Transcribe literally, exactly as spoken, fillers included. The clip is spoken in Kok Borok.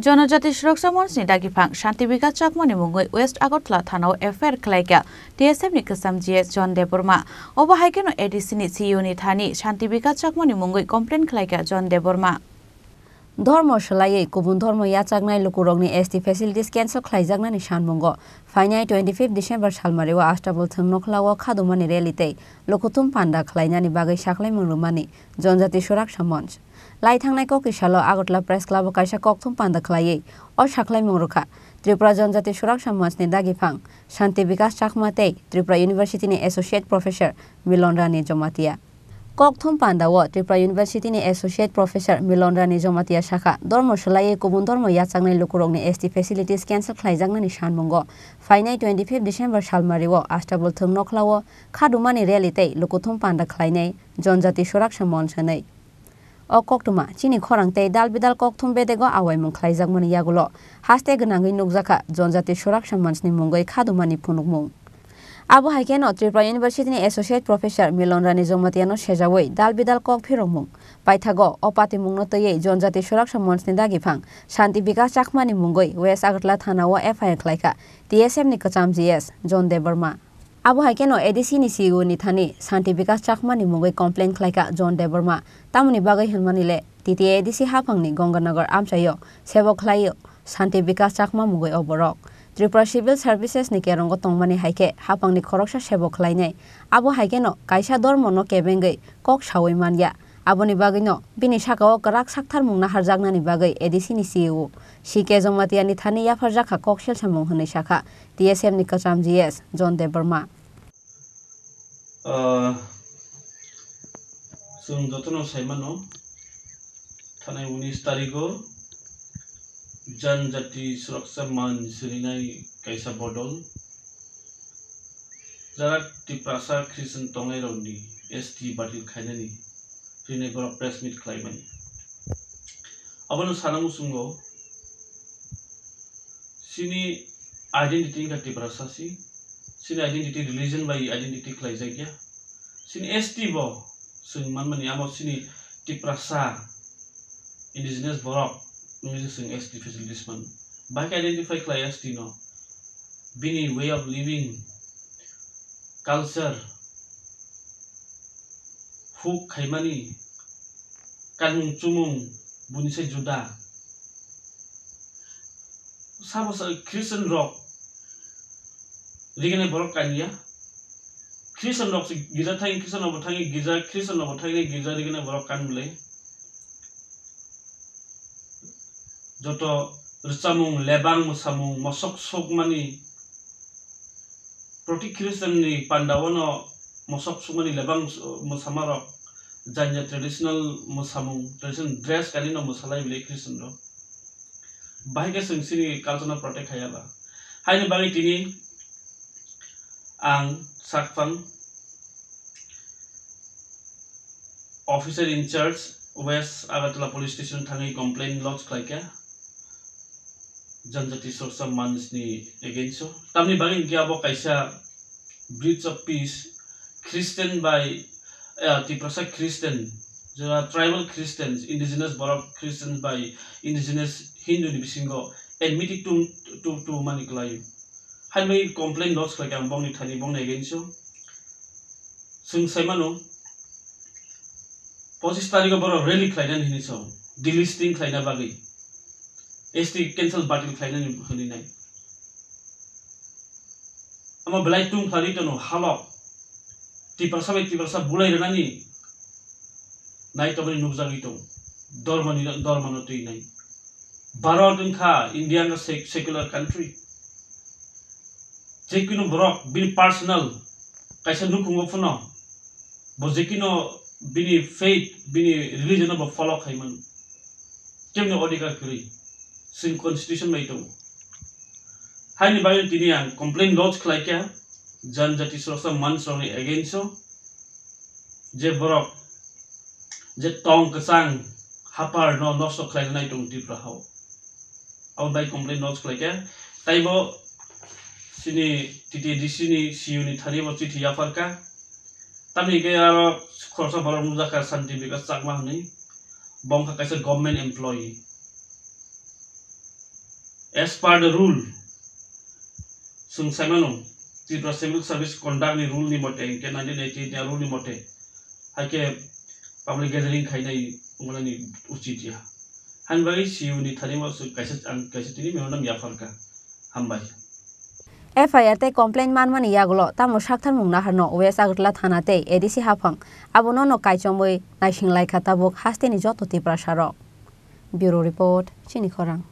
Janajati Suraksa Monch ni dagiphang Shanti Bikas Chakma ni mungwi West Agartala thanao F I R khlaikha T S F ni kwcham G S John Debbarma. Obo hai kheno A D C ni C E O ni thani Shanti Bikas Chakma ni mungwi complaint khlaikha John Debbarma. Dhormo swlaiwi kubun dhormo yachaknai lukurokni S T facilities cancel khlaijaknani sanmungo phainai twenty fifth December salmario Astabul thwng nokhlao khadumani rally tei lukuthum panda khlainani bagwi sakhlaimung rwmani Janajati Suraksa Monch. Lai thangnai kokti salo Agartala Press Club o kaisa kokthum panda khlaiwi o sakhlaimung rwkha Tripura Janajati Suraksa Monch ni dagiphang Shanti Bikas Chakma tei Tripura University ni Associate Professor Milon Rani Jomatia. Kokthum pandao Tripura University ni Associate Professor Milon Rani Jomatia sakha, dhormo swlaiwi kubun dhormo yachaknai lukurokni S T facilities cancel khlaijaknani sanmungo phainai twenty fifth December salmario Astabul thwng nokhlao khadumani rally tei lukuthum panda khlainai Janajati Suraksa Monch hwnwi. O koktwma chini khorang tei dal bidal kokthum bedego awaimung khlaijakmani yagulo haste gwnangwi nukjakha Janajati Suraksa Monch ni mungwi khadumani phunukmung. Abo hai kheno Tripura University ni Associate Professor Milon Rani Jomatiano sejawi dal bidal kok phirokmung. Paithago o patimungno twiwi Janajati Suraksa Monch ni dagiphang Shanti Bikas Chakma ni mungwi West Agartala thanao F I R khlaikha T S F ni kwcham G S John Debbarma. Abo hai kheno A D C ni C E O ni thani Shanti Bikas Chakma ni mungwi complaint khlaikha John Debbarma. Tamoni bagwi hwnmani le T T A A D C haphangni Ganganagar amchaio sebo khlaio Shanti Bikas Chakma mungwi o borok. Tripura Civil Services ni kerongo tongmani hai khe haphangni khoroksa sebo khlainai. Abo hai kheno kaisa dhormono kebengwi kok saui man ya. Aboni bagwino bini sakao kwrak saktharmung naharjaknani bagwi A D C ni C E O C K Jamatia ni thani yapharjakha kok selsamung hwnwi sakha T S F ni kwcham G S John Debbarma. Ah, chwng jotono sai mano, thanai unis tarigo Janajati Suraksa Manch rinai kaisa bodol, jara Tiprasa Christian tongnairokni S T batil khainani rinai borok press meet khlaimani. Abono sana muchungo, chini identity wngkha Tiprasa si, chini identity religion bai identity khlaijakya, chini S T bo chwng manmani amo chini Tiprasa indigenous borok wngwi chwng S T facilities mano. Bahai khe identify khlai S T no, bini way of living, culture, huk khaimani, kanmung chumung buni se juda. Sabo sa Christian rok rigene borok kanya. Christian rok se girja thang, Christian rok bo thang girja, Christian rok bo thang girja rigene borok kan bwle. Joto rwchapmung, lebang mwsamung, mosok sokmani, proti Christian ni panda o no mosok sokmani lebang mwsamarok, janya traditional mwsamung, traditional dress kani no mwsalai bile Christian rok. Bahai khe chwng chini culture no protect khaiya ba. Haini bagwi tini ang sakphang officer in charge West Agartala Police Station thangwi complaint lodge khlaikha Janajati Suraksa Manch ni against o. Tamni bagwi hinkhe abo kaisa breach of peace, Christian by, eh, Tiprasa Christian, jora tribal Christians, indigenous borok Christians by indigenous Hindu ni bisingo enmity tung, tung, tungmani kwlaio. Haini bagwi complaint lodge khlaikha ang bongni thani, bongni against o. Chwng sai mano, pochis tarikh o borok rally khlainani hinwi chwng delisting khlaina bagwi, S T cancel batil khlainani hwnwi nai. Omo belai tungphari tono halok, Tiprasa bai Tiprasa bulai rwnani nai tongmani nukjagwi tong, dormani, dormano twi nai. Bharat wngkha, India wngkha sec-, secular country. Jekunu borok bini personal kaisa nukhungo phano bo jekino bini faith, bini religion no bo follow khaimano. Kemni odhikar kwrwi, chwng constitution bai tongo. Haini bagwi tini ang complaint lodge khlaikha Janajati Suraksa Manch rokni against o. Je borok je tong kwchang hapar no nosto khlaina nai tongo Tripura hao. Abo bai complaint lodge khlaikha. Taibo chini T T A A D C ni C E O ni thani bo chithi yapharkha. Tamni hwnkhe aro khoroksa borok nukjakha Shanti Bikas Chakma hwnwi. Bo wngkha kaisa government employee. As per the rule, chwng saimano, Tripura Civil Service Conduct ni rule ni mote, hwnkhe nineteen eighty-eight ni rule ni mote, haikhe public gathering khainai wngmani uchit ya. Hani bagwi C U ni thani o kaisa, ang kaisa tini memorandum yapharkha. Hambai. F I R tei complaint manmani yagulo tamo sakthar mung naharno West Agartala thana tei A D C haphang abono no kaichomwi naising laikha tabuk hasteni joto Tiprasarok. Bureau Report, Chini Khorang.